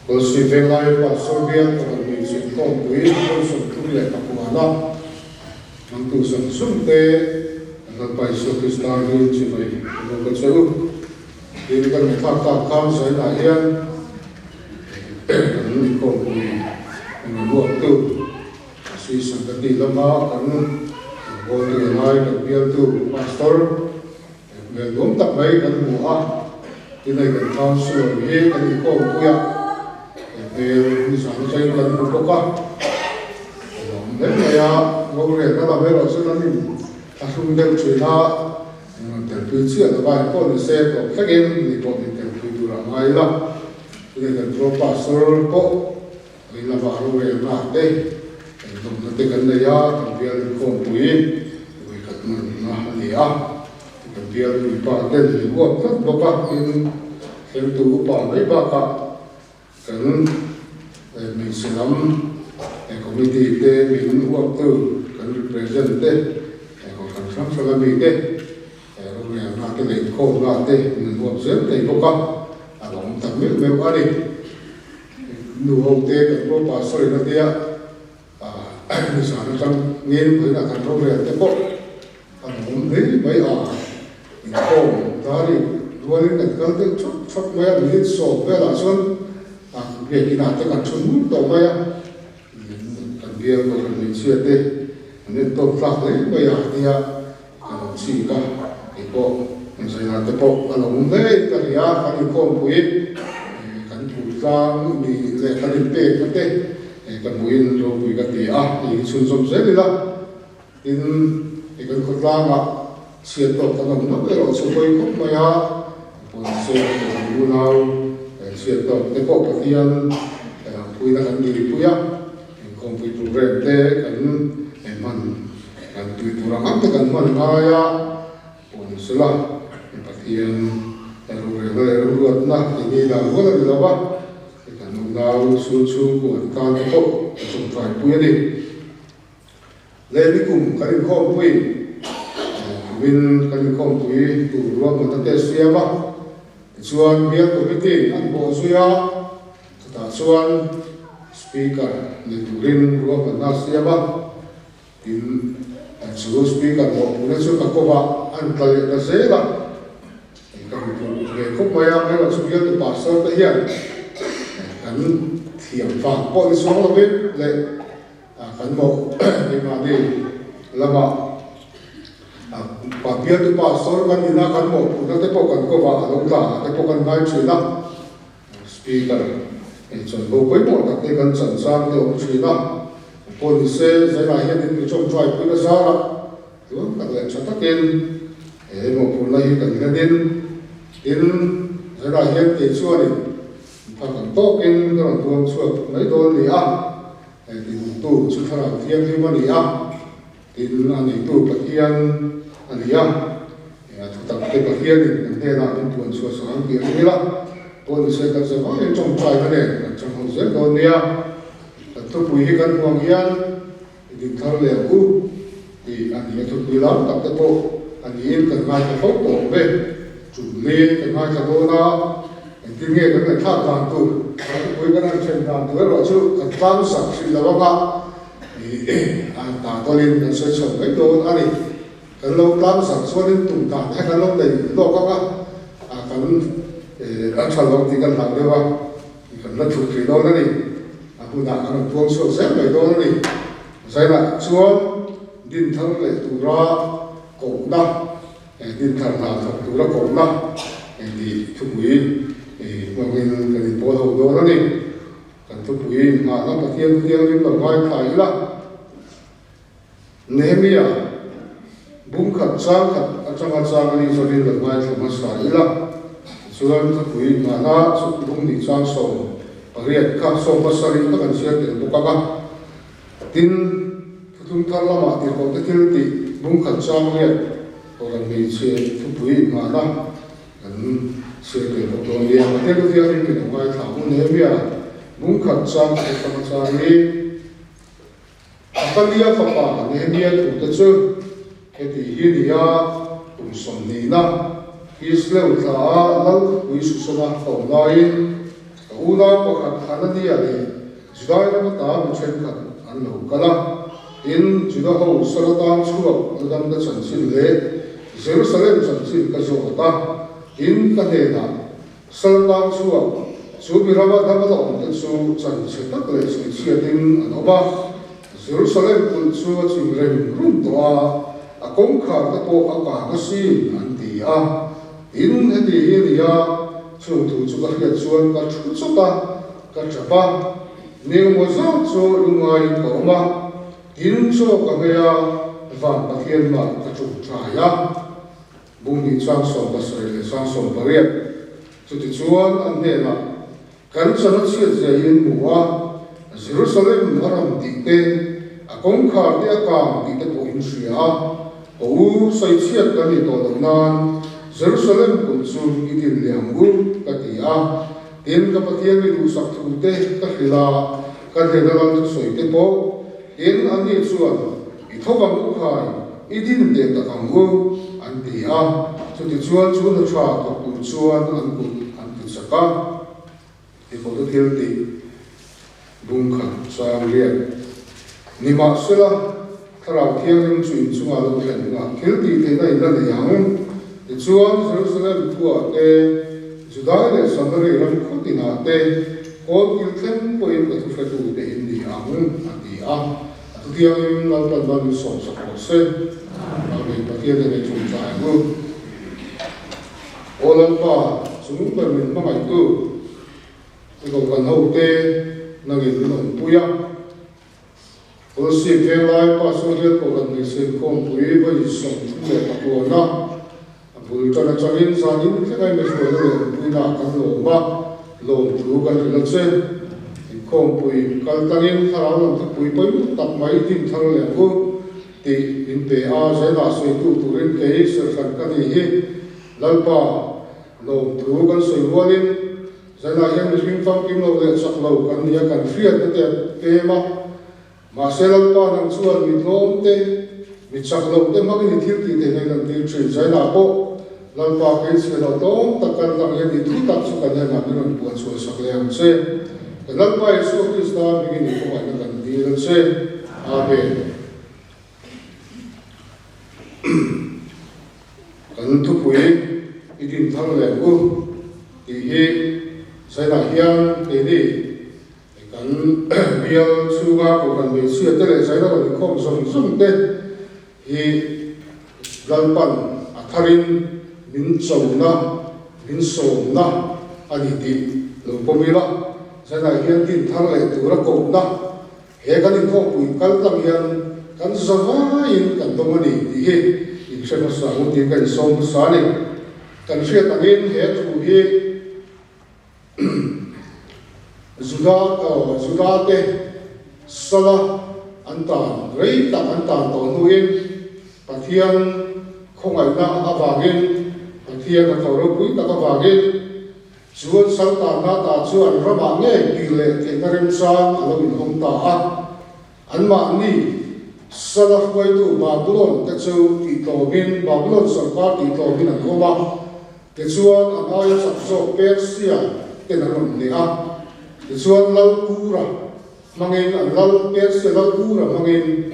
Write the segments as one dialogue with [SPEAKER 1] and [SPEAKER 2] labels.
[SPEAKER 1] Kawlsui Venglai Pastor Bial pakhat hmeichhe inkhawmpui vawi 35 na hmangtu zawng zawng te kan Lalpa Isua Krista hmingin chibai ka bawk a che u. Tin, kan ngaihthlak tak khan zainah hian kan inkhawmpui ruattu Sri Sangati lama kan bawltu lai kan bialtu Pastor Hmel nuam tak mai kan hmu a, tinei kan councillor hi kan inkhawmpui a, he hmel nizan atangin kan hmu bawk a, a lawm hle mai a, rorelna lam erawh chu kan in thlahrung deuh thin a, min rawn telpui chiah lo va, engpawh ni se tawp thlengin ni pawh min telpui tur a ngai ila, tinei kan pro pastor pawh in lama rorelna te engdawmna te kan nei a, kan bial inkhawmpui vawikhat hmanna a ni a, kan bial puipa ten min huat tlat bawk a, tin thlengtu upa mai bakah kan hmeichhe lam committee te min huattu kan represent te kohhran hrang hrang ami te rorelna te leh inkhawmna te min huat zel thei bawk a, a lawm tak meuh meuh a ni. Nu ho te kan pawh pastor in a tia nizan atang ngeng pawhin a kan rorel te pawh a awm hle mai a, inkhawm dar in rualin kan kal deuh thap thap mai a, minute sawm velah chuan biakin ah te kan thu ngur tawh mai a, kan bial kohhran hmeichhia te an en tawk tlak hle mai a tia kan awm chik a, keipawh Zaina te pawh a lo awm hle in ka hria, kan inkhawmpui kan phur tlang ni leh kan inpekna te ka hmuhin ropui ka ti a, hei hi chhunzawm zel ila tin hei kan khawtlangah chhiat tawk kan awm hlauh erawh chu pawi khawp mai a, pawisa kan unau chhiat tawk te pawh Pathian puina kan dilpui a, inkhawmpui program te kan hman Kan tui tur ang ang te kan hman ngai a, pawnsela Pathian rorelna leh remruatna ti ni dan rual a ni lo va, kan unau chhung chhungkua an tan te pawh ka tawngtaipui a ni. Lei nikum kan inkhawmpui kumin kan inkhawmpui tur ruahmanna te siam a, tichuan bial committee an bawh zui a, chutah chuan Speaker ni turin ruahmanna a siam a. Tin, chu speaker mawhpuhna chu ka kawp a, an tla leh ta zel a, ka hmu pawh ve khawp mai a, hmel chu bialtu pastor te hian kan thiam vang pawh ni chuang lovin leh kan mawh keimahni lama bialtu pastor kan nina kan mawhpuhna te pawh kan kawp a, a lo tla te pawh kan ngai thin a. Speaker, Hei chawnbo pawimawh tak te kan chan chang te awm thin a, pawh ni se zainah hian in mi tawngtai pui na zarah tluang tak leh tha takin he mawhphurhna hi kan hlenin tin zainah hian kei chuanin phak ang tawkin ka rawn tuam chhuak mai dawn ni a, hei tinungtu chu thlarau thianghlim a ni a. Tin, a neitu Pathian a ni a, a thutak te Pathianin kan hnenah min puan chhuah sak ang tih ring ila, pawh ni se kan zavaiin tawngtaina nen kan chang ho zel dawn nia. Kan thupui hi kan hmuang hian i din thar leh ang u tih a ni a, thupui lam tak te pawh a niin kan ngaithla fo tawh awm e. Chumli kan ngaithla dawn a, engtin nge kan ngaihthlak dan tur, kan thupui kan han then dan tur erawh chu kan tlang sak hrilh lo ang a, A ta tawlin kan sawi chho mai dawn a ni. Kan lo tlang zar chuanin tum dan kha kan lo nei lawk ang a, kan a tha lo tih kan hlau deuh a, kan la thup hrih dawn a ni. A hunah kan rawn tuang chhuak zel mai dawn a ni. Zainah chuan din thar leh tura kohna, din thar hna thawk tura kohna tih thupui hmangin kan inpawl ho dawn a ni. Kan thupui nghahna Pathian thianghlim lo ngaithla ila, Nehemia bung khat chang khat atanga chang a nih zawhin lo ngaithla hmasa ila, tichuan thupui nghahna chu bung nih chang 18 kha 70 kha kan chhiar tel bawk ang a. Tin, thuthlung thar lamah tirhkohte thil tih bung khat chang riat Kohhran hmeichhe thupui nghahna Kan chhiar ve bawk dawn nia. Pathian thu thianghlim min lo ngaithla ang Nehemia bung khat chang khat atanga chang hi Hakalia fapa Nehemia thute chu heti hi ni a, kum sawmhnihna Kislew thla a Lal khawpui Susana ka awm laiin ka unau pakhat Hanania leh Judai ram ata mi thenkhat an lo kal a. Tin, Juda ho sal atang chhuak la damna chanchin leh Jerusalem chanchin ka zawt a. Tin, ka hnenah, Sal tang chhuak, chu mi rama dam a la awmte chu chanchhe tak leh sawichhiatin an awm a. Jerusalem kulh chu a chim reng rum tawh a, a kawngkhar te pawh a kang asin, an ti a. Tin, heti hi a ni a, chung thu chu ka hriat chuan ka thu chawt a, ka tap a. Ni engemaw zawk chu lungaiin ka awm a, tin chaw ka nghei a, van Pathian mah ka tawngtai a. Bung hnih 77 leh 80. Chutichuan an hnenah, Kan chan a chhiat zia hi in hmu a, Jerusalem a ram tih te, a kawngkhar te a kang tih te pawh in hria a, Haw u, sawichhiat kan ni tawh loh nan Jerusalem kulh chu i din leh ang u, ka ti a. Tin, ka Pathian mi duhsak thu te ka hrilh a, ka hnena lal thusawi te pawh. Tin, anni chuan, I tho ang u khai, i din teh tak ang u, an ti a. Chutichuan chu hna tha thawk tur chuan an kut an ti chak a. I pawhte thil tih bung khat chang riat. Nimahsela, Thlarau Thianghlim chu inchungah lo thlen hunah thil tih theihna in la nei ang. Tichuan, Jerusalem khuaah te, Judai leh Samari ram khaw tinah te, kawl kil thleng pawhin ka thuhretute in ni ang, a ti a. A thutiangin Lalpan ban min sawmsak rawh se. Amen. Pathian hian ei tum tlai ang u. Aw Lalpa, chung ber min hmangaihtu, i kohhran hote nangin min awmpui a. Kawlsip venglai Pastor hian kohhran hmeichhe inkhawmpui vawi 39 a a bul tan atangin zanin thleng a inhruaina leh awmpuina ah kan lawm a, lawmthu kan hrilh a che. Inkhawmpui kal tlangin thlarau lam thupui pawimawh tak mai din thar leh ang u tih min pe a, zainah sawitu turin kei serhran ka ni hi Lalpa lawmthu kan sawi rualin Zanah hian mihring famkim lo leh chak lo kan ni a, kan hriatna te a tlem a. Mahse Lalpa nang chuan mi tlawm te, mi chak lo te hmangin i thil tih theihna i lan tir thin. Zanah pawh Lalpa kei chhiah loh tlawm tak kan lang hian i thu tak chu kan hnenah min rawn puan chhuah sak leh ang che. Kan Lalpa Isua Krista hmingin i khawngaihna kan dil a che. Amen. Kan thupui i din thar leh ang u tih hi Zainah hian keini kan bial chhunga kohhran hmeichhia te leh Zaina rawn inkhawm zawng zawng te hi Lalpan a tharin min chona, min sawmna a ni tih lo pawm ila, Zainah hian din thar leh tura kohna He kan inkhawmpui kal tlang hian kan zavaiin kan dawng a ni tih hi inhre hmasa ang u tiin ka insawm hmasa a ni. Kan hriat angin he thu hi Juda Judate sala an tan rei tak an tan tawh hnuin Pathian khawngaihna avangin Pathian a tho ropui tak avangin Chuan Saltanna ta chu an ramah ngei kir leh theihna remchang a lo inhawng ta a. Anmahni sala hruaitu Babulon te chu tihtlawmin Babulon sorkar tihtlawmin an awm a, tichuan an aia chak zawk Persia ten an rawn hneh a. Tichuan Lal Kura hmangin an Lal Persia Lal Kura hmangin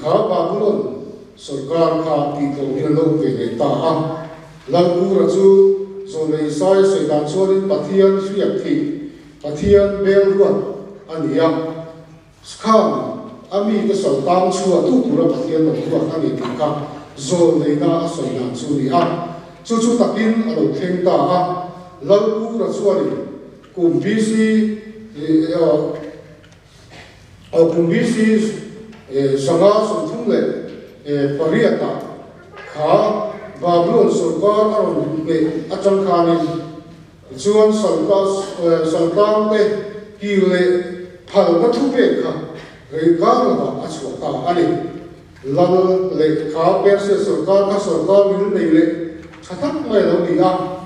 [SPEAKER 1] kha Babulon sorkar kha tihtlawmin an lo awm ve leh ta a. Lal Kura chu Zawlnei Isaia sawi dan chuanin Pathian hriat thih, Pathian bel ruat a ni a. Khan a mite sal tang chhuahtu tura Pathian lo ruat a ni tih kha Zawlneina a sawi dan chu a ni a. Chu chu takin a lo thleng ta a. Lal Kura chuanin kum BC Kum BC 538 ah kha Babylon sorkar a rawn hneh atang khanin tichuan saltang te kir leh phalna thupek kha rei kar lovah a chhuah ta a ni. Lal leh kha Persia sorkar kha sorkar mil nei leh tha tak mai a lo ni a.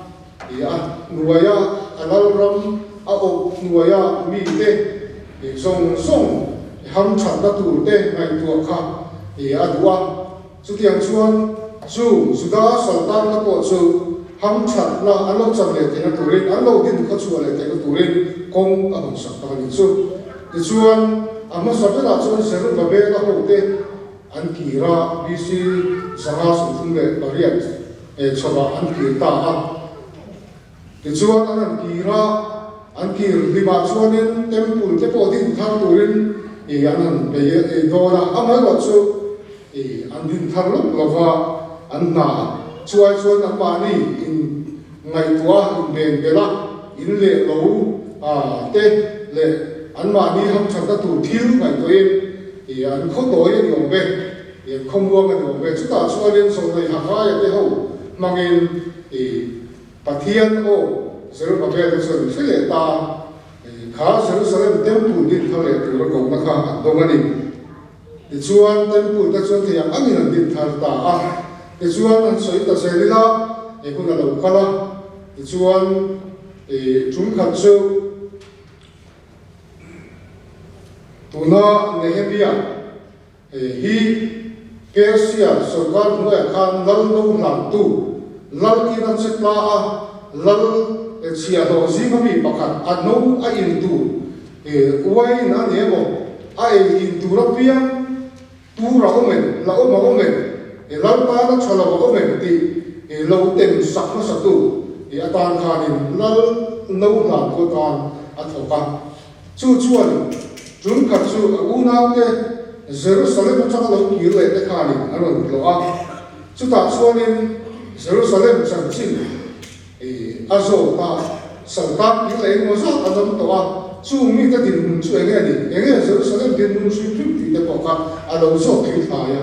[SPEAKER 1] Ti a hnuaia a lalram a awp hnuaia mite zawng zawng hamthatna turte ngaihtuah kha a duh a. Chutiang chuan chu Juda saltanna pawh chu Hamthatna an lo chan leh theihna turin, an lo din khawchhuah leh theihna turin kawng a hawnsak tak a nih chu. Tichuan, a hmasa berah chuan Zerubbabel-a hote an kir a, BC 538 chhovah an kir ta a. Tichuan, an han kir a, an kir hlimah chuanin Temple te pawh din thar turin an han bei dawn a, amaherawhchu, An din thar lawk lova an hna chuai chuan anmahni in ngaihtuah a, in beng belh a, in leh lo te leh anmahni hamthatna tur thil ngaihtuahin an khaw tawi a ni awm e, an khaw muang a ni awm e. Chutah chuanin Zawlnei Hagaia te ho hmangin Pathian aw Zerubbabel te chuan hre leh ta kha Jerusalem Temple din thar leh tura kohna kha an dawng a ni. Tichuan, Temple te chuan thei ang angin an din thar ta a. Tichuan, an sawi ta zel ila, he hun a lo kal a. Tichuan, ih, tum khat chu tuna Nehemia hi Persia sorkar hnuaiah khan lal lo hlantu, lal in a che tla a, lal chhiahhlawh zinga mi pakhat a no a in tur Uaiin a ni emaw, a ei in tur apiang tur a awm em, la awm a awm em, i lal tana tha lo a awm em tih i lo tem sak hmasa tu i atan khanin lal no hlan tu atan a thawk a. Chu chuan tum khat chu a unaute Jerusalem atanga lo kir leh te khanin an rawn tlawh a, chutah chuanin Jerusalem chanchin I a zawt a, saltan kir leh engemaw zat an awm tawh a, chung mite dinhmun chu enge ni? Enge Jerusalem dinhmun hrim hrim tih te pawh kha a lo zawt thei thlai a.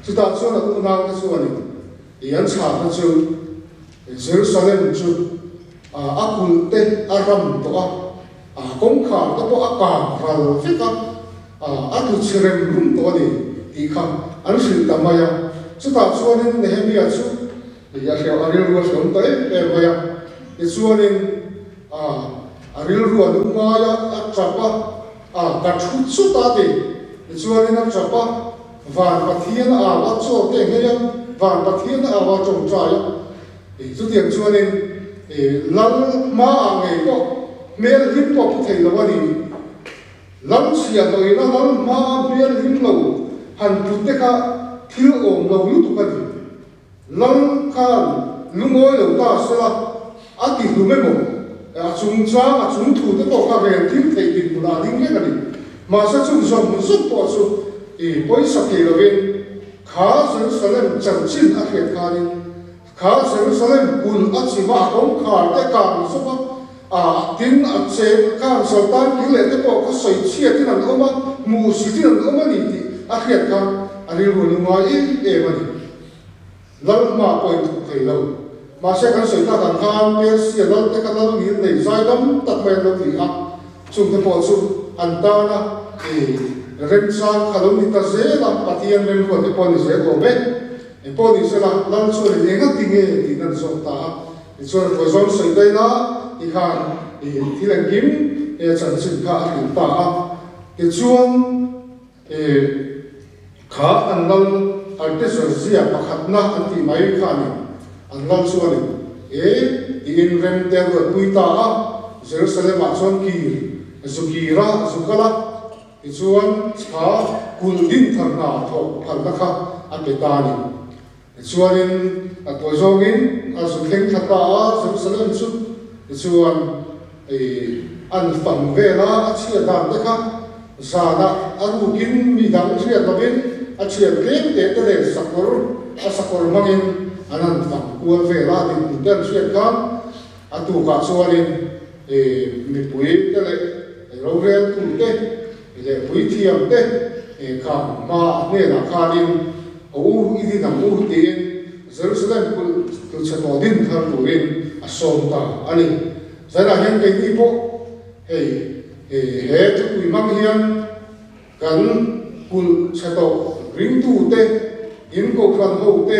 [SPEAKER 1] Chutah chuan a unaute chuanin i an chhahna chu Jerusalem chu a kulh te a ram tawh a, a kawngkhar te pawh a kang ral vek a, a tlu chhe rem rum tawh a ni tih kha an hrilh ta mai a. Chutah chuanin Nehemia chu Hei a hreuh, a rilru a hrehawm ta em em mai a. Tichuanin a a rilru a lung ngai a, a tap a, a ka thu chut a ti. Tichuanin a tap a, Van Pathian a au a, chaw te nghei a, Van Pathian a au a tawngtai a. Chutiang chuanin Lal hmaah ngei pawh hmel hlim pawh pu thei lo a ni. Lal chhia tawhin a lal hmaa hmel hlim lo han put te kha thil awm lo lutuk a ni. Lal khan lungawi lo ta sela, a ti hlum emaw? A chungchang, a chung thu te pawh kha rel thil theih dinhmun ah a ding reng a ni. Mahse chung zawng zawng pawh chu i pawisa thei lovin kha Jerusalem chanchin a hriat khanin kha Jerusalem kulh a chim a, a kawngkhar te kang zawk a, a tin a che khan Sultan kil leh te pawh kha sawi chhiatin an awm a, hmuhsitin an awm a ni tih a hriat khan a rilru a lungngai em em a ni. Lal hma pawh in thawk thei lo. Mahse kan sawi tak ang khan Persia lal te kha lal ngil nei zai dam tak mai an lo ti a, chung te pawh chu an tana i remchang kha lo ni ta zel a, Pathian remruat te pawh a ni zel awm e. Eng pawh ni sela lal chuan in eng a ti nge tiin an zawk ta a, tichuan a tuaizawng sawi ta ila ti khan i thil engkim he chanchin kha a hrilh ta a, tichuan I kha an lal Artezerxia pakhatna an tih mai khanin an lal chuanin e tiin rem te a ruatpui ta a, Jerusalem-ah chuan kir zu kir a, zu kal a, tichuan chha kulh din thar hna thawh phalna kha a pe ta a ni. Tichuanin a tawi zawngin a zu thleng thla ta a, Jerusalem chu tichuan i an fang vela a chhiat dan te kha zanah a rukin mi dang hriat lovin a thian tlem teh te leh sakawr a sakawr hmangin an han fang kual vel a dinhmun te an hriat khan a tukah chuanin i mipui te leh roreltu te leh puithiam te kha hma hnenah khanin A u i din ang u tiin Jerusalem kulh tluchhe tawh din thar turin a sawm ta a ni. Zanah hian keini pawh hei he thupui hmang hian kan kulh chhe tawh ringtute, in kohhran hote,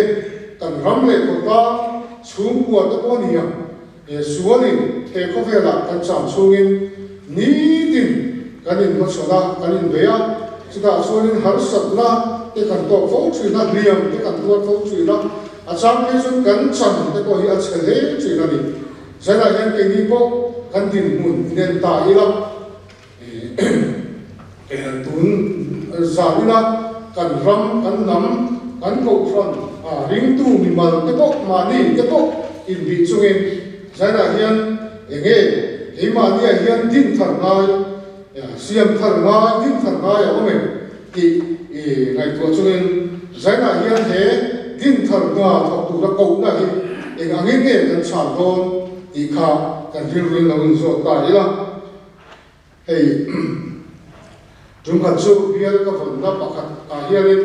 [SPEAKER 1] kan ram leh khawtlang chhungkua te pawh a ni ang. He sualin he khawvelah kan cham chhungin nitin kan inhmachhawn a, kan inbei a, chutah chuanin harsatna te kan tawk fo thin a, hliam te kan tuar fo thin a. A chang phei chuan kan chan te pawh hi a chhe hle thin a ni. Zainah hian keini pawh kan dinhmun inen ta ila. Tun zan ila kan ram, kan hnam, kan kohhran ringtu mimal te pawh mahni te pawh inbih chungin zainah hian enge keimahniah hian din thar ngai, siam thar ngai, din thar ngai a awm em tih ngaihtuah chungin zainah hian he din thar hna thawk tura kohna hi eng angin nge kan chhan dawn tih kha kan rilruin lo inzawt ta ila. Hei tumkhat chu bial ka vawnna pakhat ah hianin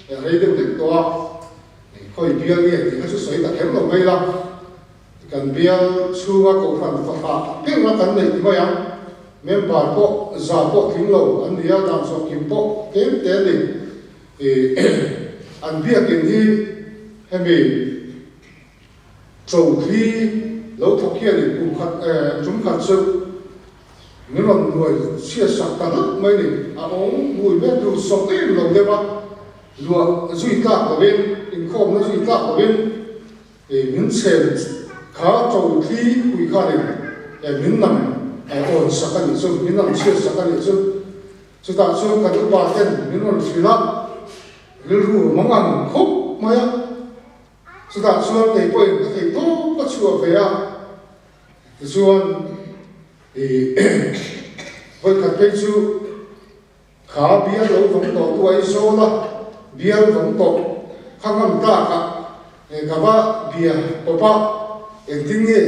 [SPEAKER 1] rei deuh hlek tawh a, khawi bial nge tih kha chu sawi ta kher lo mai la, kan bial chhunga kohhran fahrah berna kan neih ti mai ang, member pawh za pawh tling lo an ni a, dan zawh kim pawh tlem te a ni. An biakin hi hemi. Chawlhli lo thawk hianin kum khat tum khat chu min rawn nuai chhiat sak ta hlauh mai ni. A awm hmui mek lut sawk em lo deuh a, luah zui tlak lovin, inkhawmna zui tlak lovin min chhen kha chawlhli pui khanin min nam awn sak a nih chu, min nam chhiat sak a nih chu. Chutah chuan kan upa ten min rawn hrilh a, rilru mang ang khawp mai a. Chutah chuan kei pawhin ka thei tawp ka chhuah ve a, tichuan ih vawikhat phei chu kha bial lo vawng tawh tu Aizawl a bial vawng tawh kha ngam tlak a ka va bia pawp a, engtin nge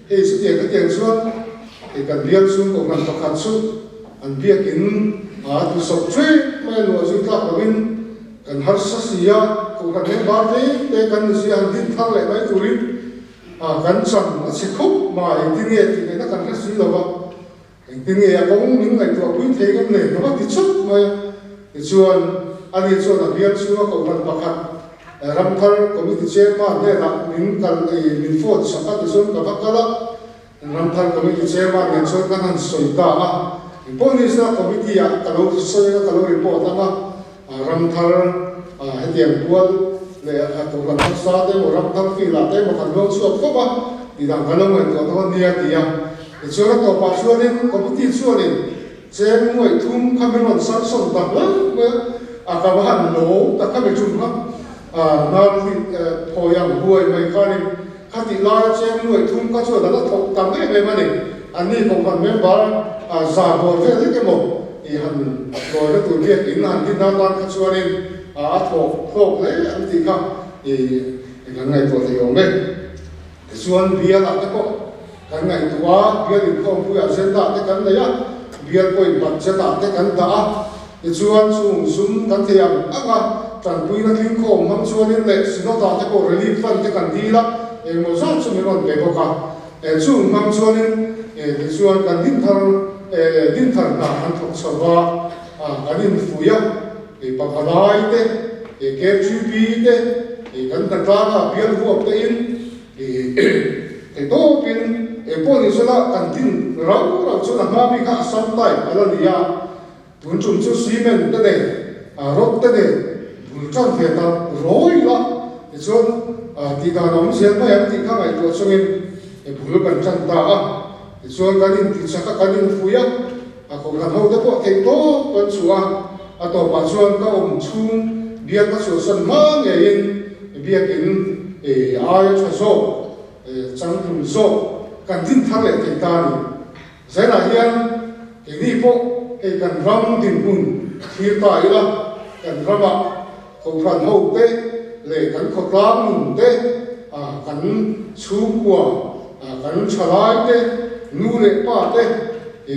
[SPEAKER 1] hei chutiang khatiang chuan ih kan bial chhung kohhran pakhat chu an biakin a tusawp ṭhek mai a luah zui tlak lovin Kan harsa si a, kohhran leh bar tlem te kan ni si a, han din thar leh mai turin kan chan a chhe khup mai, engtin nge tih ngaihna kan hre si lo va, engtin nge a kawng min ngaihtuah pui thei ngam le ka va ti chut mai a. Tichuan, ani chuan a bial chhunga kohhran pakhat Ramthar Committee Chairman hnenah min kal min phone sak a, tichuan ka va kal a, Ramthar Committee Chairman nen chuan kan han sawi ta a, engpawh ni sela Committee ah ka lo sawi anga ka lo report ang a, Ramthar hetiang pual leh Kohhran hmasa te emaw Ramthar field ah te emaw kan luang chhuak fawp a, tih dan kan lo ngaihtuah dawn nia ti a. Tichuan a tawpah chuanin Committee chuanin cheng nuaih thum kha min rawn sanction ta hlauh mai a, a ka va han lawm tak kha mi tum kha hnar thawi ang huai mai khanin Khatih laia cheng nuaih thum kha chuan a la thawk tam em em a ni. Anni kohhran member za bawr vel hlek emaw tih han lawina tur biakin han din atan kha chuanin a thawk hlawk hle an tih kha kan ngaihtuah thei awm e. Tichuan bialah te pawh kan ngaihtuah a, bial inkhawmpuiah agenda te kan nei a, bial pawhin budget ah te kan dah a, Tichuan chung sum kan thei ang ang a, tanpuina tlingkhawm hmang chuanin leh Synod-ah te pawh relief fund te kan dil a, engmaw zat chu min rawn pe bawk a. Chung hmang chuanin tichuan kan dinthar dinthar hna kan thawk chho va, kan infuih a, Pavalai te, KGB te, kan hnatlanga bial huap te in Theitawpin engpawh ni sela kan din rau rau chuan a hma mi kha a sam type a la ni a, tun tum chu cement te nen rod te nen bul tan ve ta rawi la tichuan tih dan a awm zel mai ang tih kha ngaihtuah chungin bul kan tan ta a, tichuan kan intichak a kan infuih a, a kohhran ho te pawh theihtawp kan chhuah a, a tawpah chuan ka awm chhung biak ka chhuahsan hma ngeiin biakin aia tha zawk, changtlung zawk kan din thar leh thei ta a ni. Zainah hian keini pawh hei kan ram dinhmun thlir ta ila, kan ramah kohhran ho te leh kan khawtlang nun te, kan chhungkua, kan thalai te, nu leh pa te,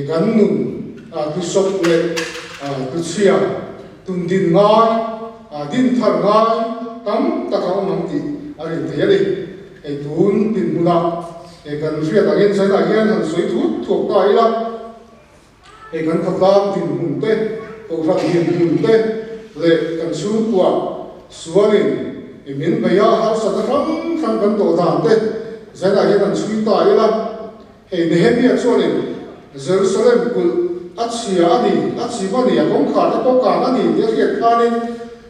[SPEAKER 1] kan nun tusawp leh tuchhia tun din ngai, din thar ngai tam tak a awm ang tih a rin thei a ni. Hei tun dinhmunah kan hriat angin China hian han sawi thut thuak ta ila, Hei kan khawtlang dinhmun te, kohhran dinhmun te leh kan chhungkua sualin i min bei a, harsatna hrang hrang kan tawh dan te zainah hian an chhui ta ila. Hei Nehemia chuanin Jerusalem kulh a chhia a ni, a chim a ni, a kawngkhar te pawh kang a ni tih a hriat khanin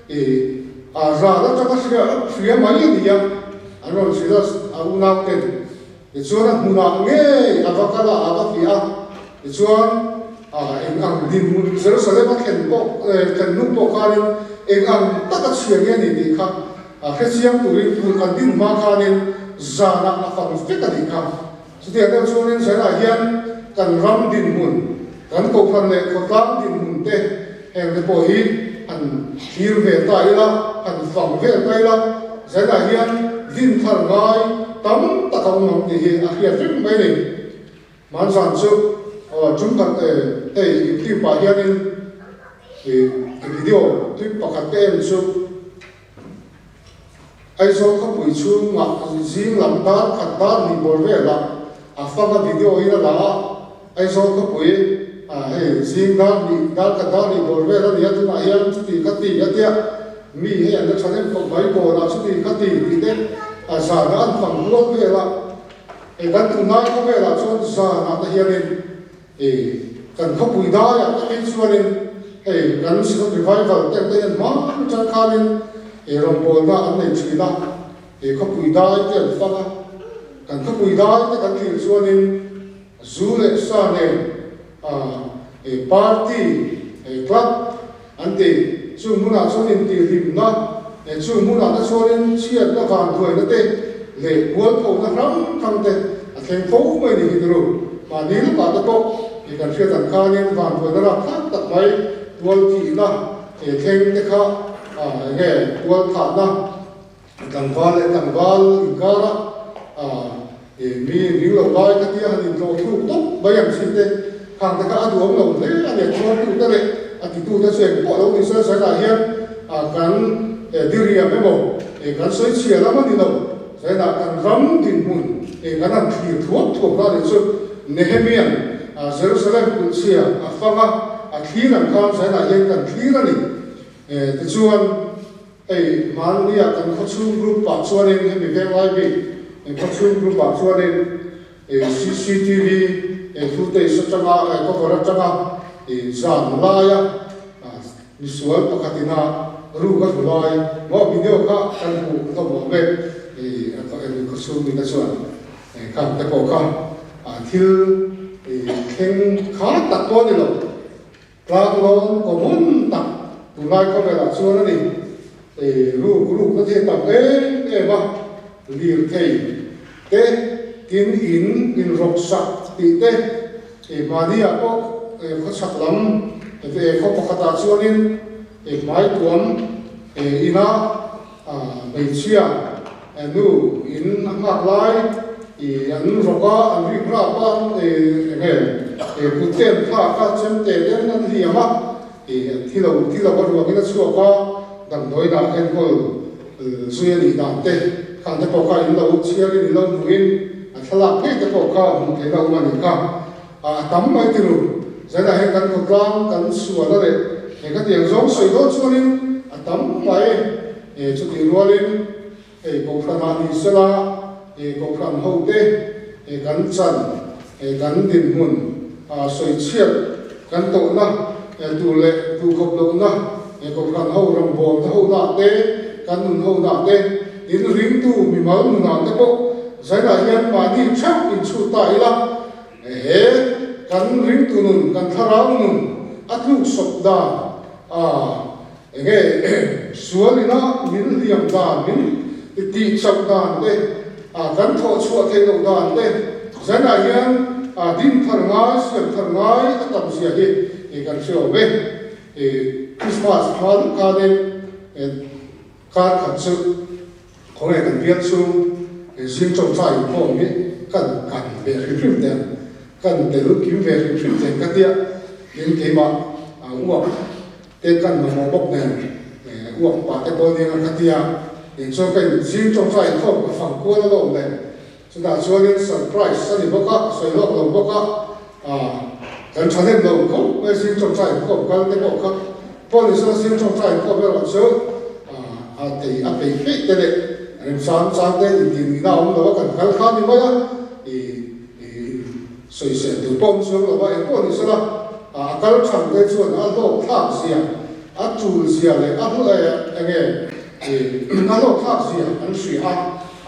[SPEAKER 1] i. Ral atanga hria hria mai a ni a, an rawn hrilh a, a unauten. Tichuan a hmunah ngei a va kal a, a va fiah a. Tichuan eng ang dinhmun Jerusalem a thlen pawh thlen hnu pawh khanin eng ang taka chhia nge a ni tih kha hrechiang turin kulh an din hma khanin zanah a fang vek a nih kha. Chutiang deuh chuanin China hian kan ram dinhmun, kan kohhran leh khawtlang dinhmun te heng te pawh hi han thlir ve ta ila, han fang vel ta ila, China hian din thar ngai tam tak a awm ang tih hi a hriat vek mai a ni. Hmanzan chu tum khat hei YouTube ah hianin video clip pakhat ka en chu, Aizawl khawpui chhungah zing lam dar khat dar hnih bawr velah a fanga video in a la a, Aizawl khawpui hei zing dar hnih dar khat dar hnih bawr vel a ni a, tunah hian chuti kha ti a tia mi hei an la tha nem khawp mai kawnah chuti kha ti tih te a zanah an fang kual vel a, hei kan tunlai khawvelah chuan zanah te hianin Kan khawpui daiah te phei chuanin hei kan Synod Revival te te hian hma atang khanin rawngbawlna an nei thin a, khawpui dai te an fang a. Kan khawpui dai te kan thlir chuanin zu leh sa nen party club an ti. Chung hmunah chuan intihhlimna, chung hmunah te chuanin chhiatna vanduaina te leh mualphona hrang hrang te a thleng fo mai ni hi turu. Mahni lawkah te pawh i kan hriat ang khanin vanduaina rapthlak tak mai tual thihna thleng te kha eng nge tual thahna tlangval leh tlangval inkara mi ring lo lai kha tia han intlawh thluk tawp mai ang chi te khang te kha a duhawm lo hle a ni. A chhuartu te leh a titu te chu engpawh lo ni se zainah hian kan diriam emaw kan sawi chhia lam a ni lo. Zainah kan ram dinhmun kan han thlir thuak thuak na nih chu Nehemia'n Jerusalem kulhchhia a fang a, a thlir ang khan zainah hian kan thlir a ni. Tichuan. Hei hmannia kan khawchhung group ah chuanin hemi venglai bik khawchhung group ah chuanin cctv footage atanga cover atanga zan laia misual pakhat ina ruk a hmu lai maw video kha kan hmuh hlawm awm e khawchhung mite chuan khang te pawh kha thil thleng kha tak pawh a ni lo. Tlanglawn common tak tunlai khawvelah chuan a ni. Ruk rukna thei tam em em a, lirthei te, tin in inrawk sak tih te, mahniah pawh khawchhak lam khaw pakhatah chuanin hmaituam ina hmeichhia nu in a nghak lai an rawk a, an rik rap a, enge kut te an thlak a, chemte te an hliam a, an thi lo thi lo a ruangin a chhuak a, damdawiinah enkawl zui a nih dan te khan te pawh kha in lo chhiarin in lo hmuhin a thlalak ngei te pawh kha hmuh theihna awm a nih kha. A tam mai ti ru. Zainah hian kan khawtlang kan sualna leh he ka tiang zawng sawi dawn chuanin a tam mai. Chutih rualin hei Kohhranah ni sela Kohhran hote kan chan kan dinhmun sawi chhiat kan tawhna tur leh duhkhawp lohna Kohhran ho rawngbawlna ho nah te kan nun ho nah te in ringtu mimal nunah te pawh zainah hian mahni theuh inchhut ta ila. He kan ringtu nun, kan thlarau nun a tluk sawp dan a enge sual ina min hliam dan, min tih chauh dan te, kan thawh chhuah theih loh dan te, zanah hian din thar ngai, siam thar ngai a tam zia hi kan hre awm e. Christmas hma lawk khanin kar khat chu Khawnge kan bial chu zing chawmchai inkhawm hi kan kan ve hrim hrim teh ang, kan tel kim ve hrim hrim teh ang ka tia, tin keimah uak te kan mamawh bawk nen uak pah te pawh nia ka tia, tin chuan ka in zing chawmchai inkhawm ka fang kual alawm le, chutah chuanin surprise a ni bawk a, ka sawi lawk lo bawk a, kan thahnem lo khawp mai zing chawmchai inkhawm kal te pawh kha. Paul Isua zing ṭawngṭai inkhawm erawh chu a tei a peih peih te leh remchang chang te intirihna a awm lo a, kan kal kha a ni mai a, sawisel tur pawh awm chuang lo a, engpawh ni sela a kal chhan te chuan a hlawk thlak zia, a tul zia leh a enge. A hlawhthlak zia an hria a,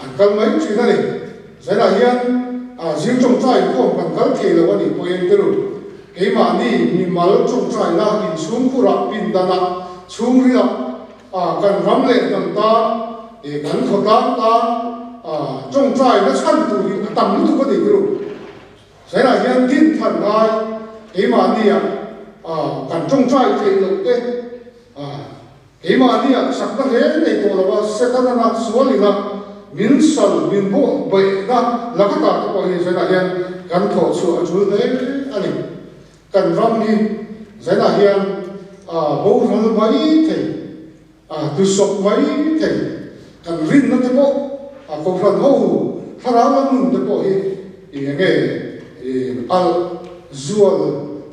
[SPEAKER 1] an kal mai thin a ni. Zainah hian zing tawngtai inkhawm kan kal thei lo a nih pawhin tiru, keimahni mimal tawngtaina inchhungkhurah pindanah chhungrilah kan ram leh hnam tan, kan khawtlang tan tawngtaina chhan tur hi a tam lutuk a ni tiru. Zainah hian din thar ngai keimahnia kan tawngtai theih loh te, Keimahnia chakna hle nei tawh lova Setana sual ila min sal min bawh baihna laka ta te pawh hi Zainah hian kan thawh chhuah a tul hle a ni. Kan ram hi Zainah hian a boral mai thei, a tusawp mai thei, kan rinna te pawh a kohhran ho thlarau lam nun te pawh hi eng nge alh zual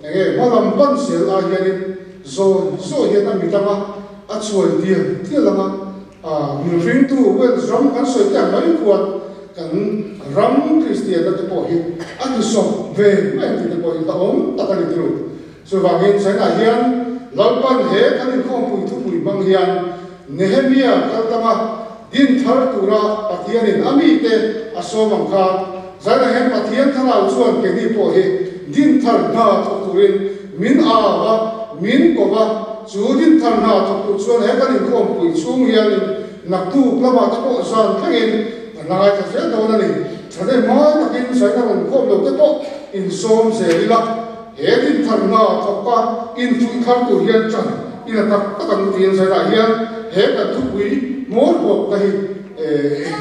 [SPEAKER 1] eng nge hmalam pan zel ai hianin Zawi zawi hian a mit anga a chuai tial tial anga a min ringtu Wales ram kan sawi te ang mai khuan kan ram Kristianna te pawh hi a tisawp ve mai ang tih te pawh hi hlauhawm tak a ni tiro. Chuvangin China hian Lalpan he kan inkhawmpui thupui hmang hian Nehemia kal tanga din thar tura Pathianin a mite a sawm ang khan China hian Pathian thlarau chuan keini pawh hi din thar hna thawk turin Min au a, min ko va, chu dinthar hna thawk tur chuan he kan inkhawmpui chhung hianin naktuk lamah te pawh zan thlengin kan la ngaithla zel dawn a ni. Thahnem ngai takin China rawn khawm lo te pawh insawm zel ila, he dinthar hna thawka infuih thar tur hian ṭan i la tak tak ang tiin China hian he kan thupui hmawr bawkna hi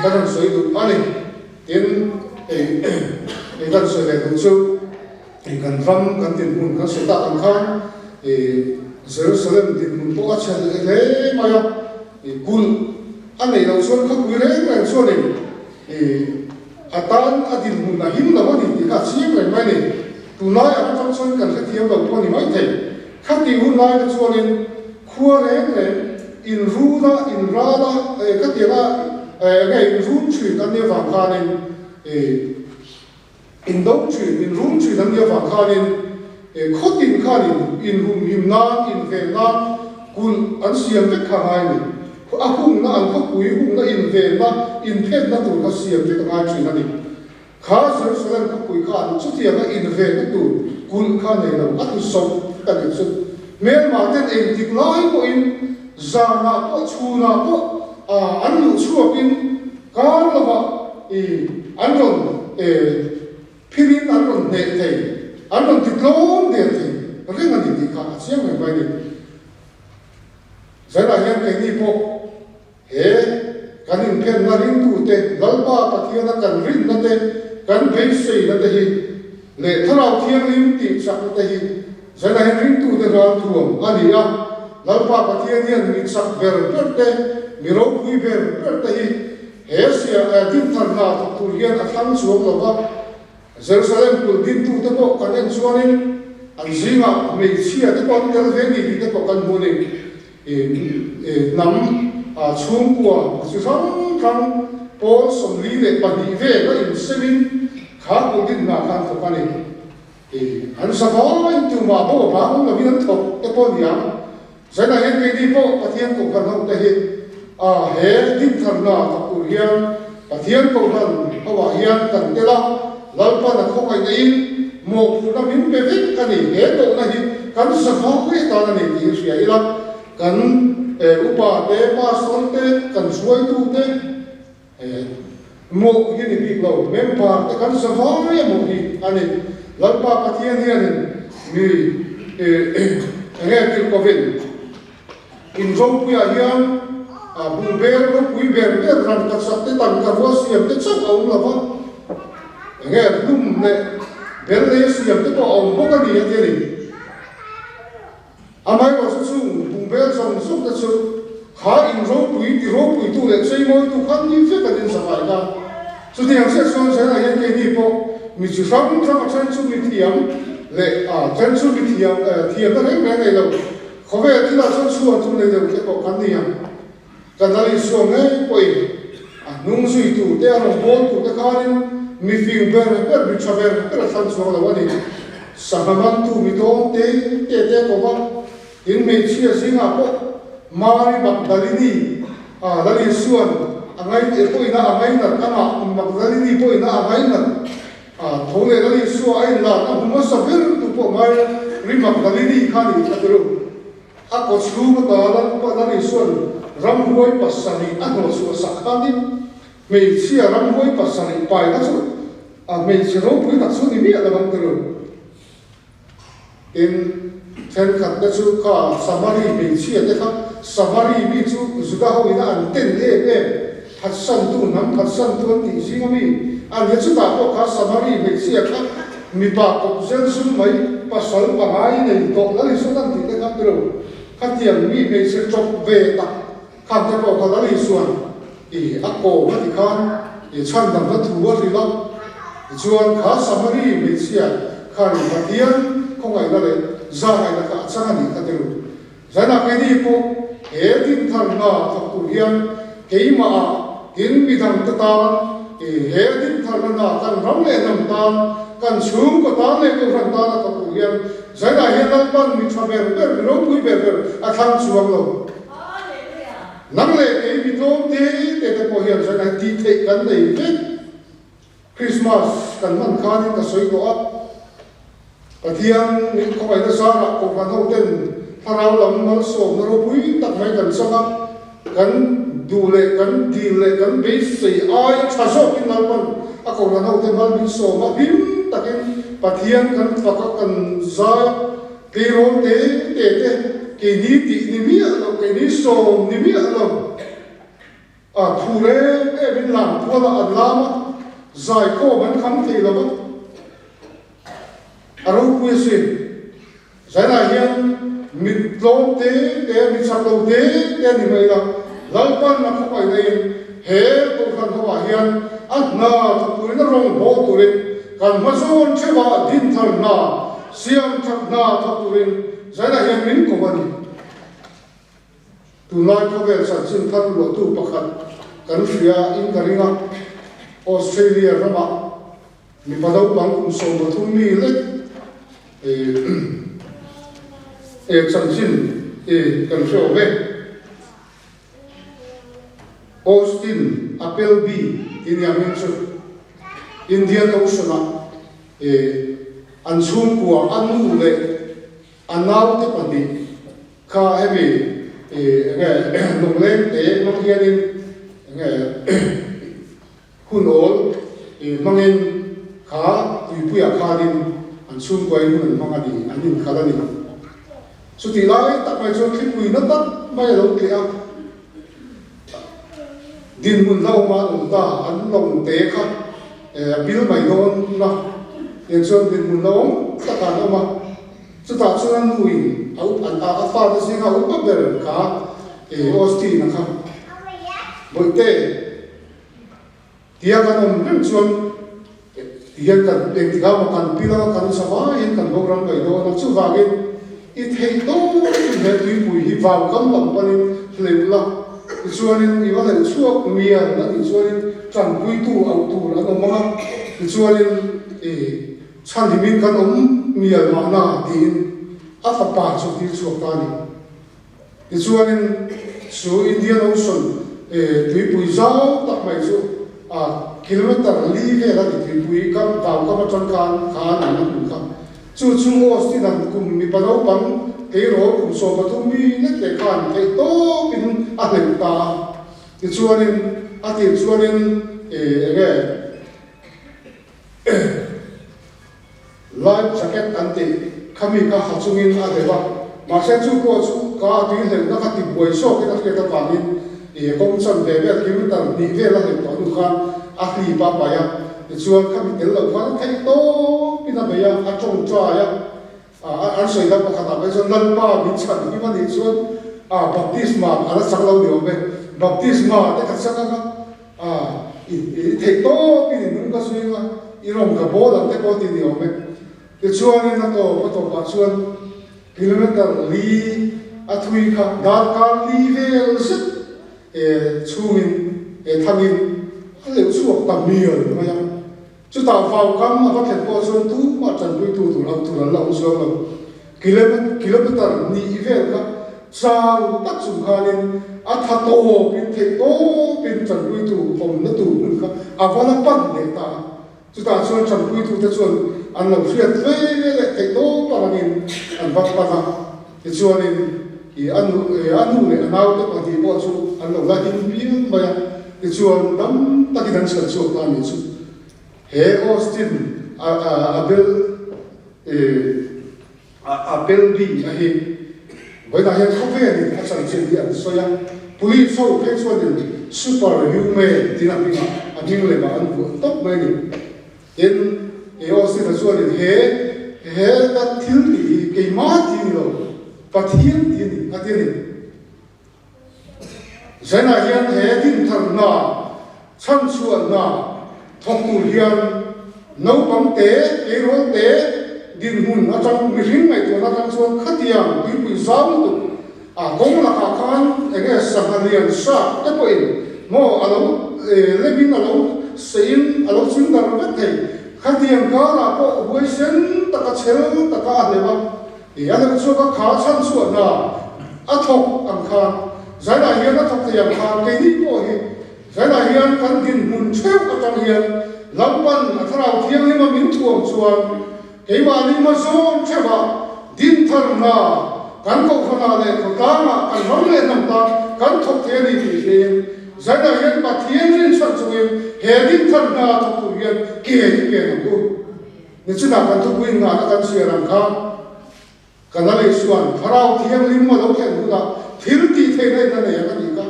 [SPEAKER 1] kan rawn sawi duh a ni. Tin, hei kan sawi leh duh chu. Hei kan ram kan dinhmun kan sawi tak ang khan ih Jerusalem dinhmun pawh a chhe leh hle mai a, ih kulh a neih loh chuan khawpui reng reng chuanin ih a tan a dinhmun a him lo a ni tih kha a chiang reng mai a ni. Tunlai ang atang chuan kan hrethiam lo pawh a ni maithei. Khatih hun lai te chuanin khua reng reng inruna inrala eh khatianga eh enge inrun thin an nih avang khanin ih In do thin, in rum thin an nih avang khanin khaw tin khanin in humhim nan, in ven nan kulh an siam vek kha a ngai a ni. A hungna, an khawpui hungna, in venna, in phenna tur kha siam vek a ngai thin a ni. Kha Jerusalem khawpui khan chutianga in venna tur kulh kha nei lo, a tlusawp ka nih chu. Hmelmah ten engtik lai pawhin zanah pawh chhunah pawh an luh chhuakin Kar lovah i an rawn e phirin an rawn hneh thei, an rawn ti tlawm der thei reng a ni tih kha a chiang reng mai a ni. Zanah hian keini pawh he kan inphenna ringtute Lalpa Pathiana kan rinna te, kan beiseina te hi leh Thlarau Thianghlim tih chakna te hi zanah hian ringtute ralthuam a ni a. Lalpa Pathian hian mi chak ber ber te, mi ropui ber ber te hi he sia dinthar hna thawk tur hian a thlang chuang lo va. Jerusalem kulh dintute pawh kan en chuanin an zingah hmeichhia te pawh an tel ve ni tih te pawh kan hmu a ni. Hnam chhungkua chi hrang hrang pawl 42 vel a insemin kha kulh din hna kha an thawk a ni. An zavai tumah pawh a bang awm lovin an thawk te pawh a ni ang. Zainah hian keini pawh Pathian Kohhran ho te hi a he dintharna thawk tur hian Pathian Kohhran ho ah hian kan tel a, Lalpan a khawngaihna in mawhphurhna min pe vek a ni. He tawhna hi kan zavai atan a ni tih hria ila, kan upa te, pastor te, kan hruaitu te, Mawh hi ni bik lo, member te kan zavai a mawh hi a ni. Lalpa Pathian hianin mi enge tirhkovin in ropuiah hian bungbel ropui ber ber rangkachak te tangka rua siam te chauh a awm lo va, enge hlum leh bel lei siam te pawh a awm bawk a ni a ti a ni. Amaherawhchu chung bungbel zawng zawng te chu kha in ropui ti ropuitu leh cheimawitu khan ni vek an inzahai kha. Chutiang chiah chuan China hian keini pawh mi chi hrang hrang a then chu mi thiam leh a then chu mi thiam thiamna reng reng nei lo khawvel thilah chuan chhuan chu nei deuh te pawh kan ni ang. Kan lal Isua ngei pawhin a hnung zuitu te a rawn bawltu te khanin mi fing ber ber mi tha ber ber a thlang chuang lo a ni. Sangha mantu mi tlawm te te te a kawm a, tin hmeichhia zingah pawh Mari Magdalini Lal Isua'n a ngaih pawhin a ngainat amah Magdalini pawhin a ngainat tho leh Lal Isua a inlarna hmu hmasa ber tu pawh Mary Magdalini kha a ni a ti lo. A kaw chhung ata Lal Isua'n ramhuai pasarih a hnawhchhuah sak khanin hmeichhia ramhuai pasarih pai kha chu a hmeichhe ropui tak chu ni miah lo ang ti lo. Tin, thenkhat te chu kha Samari hmeichhia te kha Samari mi chu Juda ho ina an ten em em, phatsantu, hnam phatsantu an tih zing ami a nia. Chutah pawh kha Samari hmeichhia kha mipa kawp zel zum mai, pasal pangai nei tawh Lal Isuan an tih te kha tilo. Khatiang mi hmeichhe ṭawp ve tak khan te pawh kha Lal Isuan i a kawm a ti khan i chhandamna thu a hrilh a, tichuan kha Samari hmeichhia khan Pathian khawngaihna leh zahngaihna kha a chang a nih kha ti ru. Zanah keini pawh he dinthar hna thawk tur hian keimah ah tin midang te tan i he dintharna hna kan ram leh hnam tan, kan chhungkaw tan leh kohhran tan a thawk tur hian zanah hian Lalpan mi tha ber ber, mi ropui ber ber a thlang chuang lo. Nang leh kei mi tlawm te te te pawh hian chuan an tih theih kan nei vek. Christmas kan hman khanin ka sawi tawh a, Pathian min khawngaihna zarah Kohhran ho ten thlarau lam malsawmna ropui tak mai kan chang a, kan duh leh kan dil leh kan beisei aia tha zawkin Lalpan a Kohhran ho te mal min sawm a, hlim takin Pathian kan fak a, kan zai a. Tleirawl te te te keini tih ni miah lo, keini sawm ni miah lo. A thu reng em in lam kual a an lam a, zaikhawm an kham thei lo va, a ropui asin. Zainah hian mit tlawm te te, mi chak lo te te a ni mai la, Lalpan a khawngaihna in he Kohhran ho ah hian a hna thawk turin a rawn haw turin kan hmazawn theuh ah dinthar hna Siam that hna thawk turin zainah hian min ko a ni. Tunlai khawvel chanchin thar luahtu pakhat kan hria in ka ring a, Australia ramah mipa naupang kum 13 mi lek e chanchin e kan hre awm e. Austin Appleby tih nia hming chu Indian Ocean-ah an chhungkua a nu leh a naute pahnih kha hemi enge lawng te hmang hianin enge hun awl hmangin kha tuipuiah khanin an chhungkuain hun an hmang a ni, an inkhalh a ni. Chutih lai tak mai chuan thlipui na tak mai a lo tleh a, dinhmun hlauhawm an awm ta, an lawng te kha a pil mai dawn a, tiang chuan dinhmun hlauhawm tak ah an awm a, chutah chuan a nuin a up an a fate zinga a upa ber kha Austin-a kha Bawihte. Tia kan awm reng chuan tihian kan engtikah emaw kan pil anga kan zavaiin kan boral mai dawn a, chuvangin i theih tawp in he tuipui hi vau kam lam panin hleuh la, tichuanin i va hleuh chhuak mial a nih chuanin tanpuitu auh tur an awm anga, tichuanin i chhanhimin kan awm mial mahna tiin a fapa chu tir chhuak ta a ni. Tichuanin chu Indian Ocean tuipui zau tak mai chu a kilometer li vel a ni tuipui kam vau kam atang khan khan an la hmu kha. Chu chu Austin an kum mipa naupang tleirawl kum 13 mi lek leh khan theih tawpin a hleuh ta a. Tichuanin a tir chuanin enge Life jacket an tih khami kha ha chungin a hleuh a, mahse chu pawh chu ka a tui hleuhna kha ti buai zawkin a hriat avangin ih kawng chan ve vel kilometer hnih vel a hleuh tawh hnu khan a hlip a paih a, tichuan khami tel loh khan a theih tawpin a bei a, a tawngtai a, an sawi dan pakhatah phei chuan Lalpa min chhan him a nih chuan ah baptisma a la chak lo ni awm e, baptisma te ka chak ang a. A, i i theih tawpin i nung ka zui a, i rawng ka bawl ang te pawh ti ni awm e. Tichuanin a tawp a tawpah chuan kilometer li a thui kha darkar li vel zet e chhungin e thangin a leuh chhuak ta mial mai a. Chutah vau kam a va thlen pawh chuan tumah tanpuitu tur auh tur an la awm chuang lo. Kilometer hnih vel kha. Chau tak chung khanin a tha tawpin theih tawpin tanpuitu awmna tur hmun kha a va la pan leh ta a. Chutah chuan tanpuitute chuan an lo hriat ve leh theih tawp avangin an va pan a. Tichuanin i a nu a nu leh a naute pahnih pawh chu an lo la him pial mai a. Tichuan dam takin an chhan chhuak ta a nih chu. He Austin a a bel i A Belby a hi vawiinah hian khawvelin a chanchin hi an sawi a, police ho phei chuanin super human tiin a hmingah a hming lemah an vuah tawp mai a ni. Tin, kei Austin-a chuanin he he ka thil tih hi keimah tih a ni lo, Pathian tih a ni a ti a ni. Zainah hian he dintharna, chhanchhuahna thawk tur hian naupang te, tleirawl te dinhmun atang mihring ngaihtuahna atang chuan khatiang tuipui zau lutuk a kawng lakah khan enge sangha lian shark te pawhin maw a lo lemin a lo seiin a lo ching darh vek thei. Khatiang karah pawh huaisen taka chhel taka a hleuh a. I a lo chhuak a kha chhanchhuahna a thawk ang khan zainah hian a thawk thei ang khan keini pawh hi zainah hian kan dinhmun theuh atang hian Lalpan a thlarau thianghlim a min thuam chuan keimahni hmazawn theuhah dintharna kan kohhranah leh khawtlangah kan ram leh hnam tan kan thawk thei a ni tih hriain zainah hian Pathian rinchhan chungin he dintharna a thawk tur hian ke i pen ang u. Nichina kan thupui nghahna kan chhiar ang kha, ka la leh chuan Thlarau Thianghlim a lo thlen hunah thil tih theihna in a nei ang a tih kha.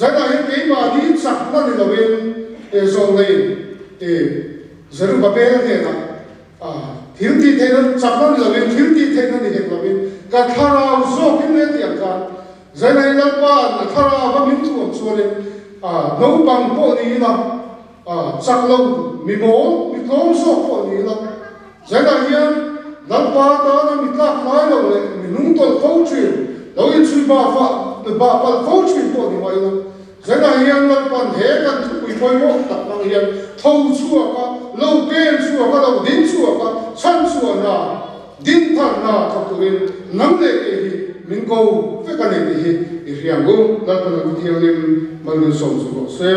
[SPEAKER 1] Zanah hian keimahni chakna ni loin e zawlneiin e Zerubbabel hnenah thil tih theihna chakna ni loin thil tih theihna ni hek loin ka thlarau zawkin le tih ang khan zanah hian Lalpa'n a thlarau a min thuam chuanin naupang pawh ni ila A chak lo, mi mawl, mi tlawm zawk pawh ni ila, Zainah hian Lalpa tana mi tlak lai lo leh mi hnungtawlh fo thin, lo inchhui bah fah bah palh fo thin pawh ni mah ila, Zainah hian Lalpan he kan thupui pawimawh tak hmang hian tho chhuak a, lo pen chhuak a, lo ding chhuak a, chhan chhuahna, din tharna thawk turin nang leh kei hi min ko vek a ni tih hi i hria ang u. Lalpan a Thianghlim mal min sawm chu rawh se.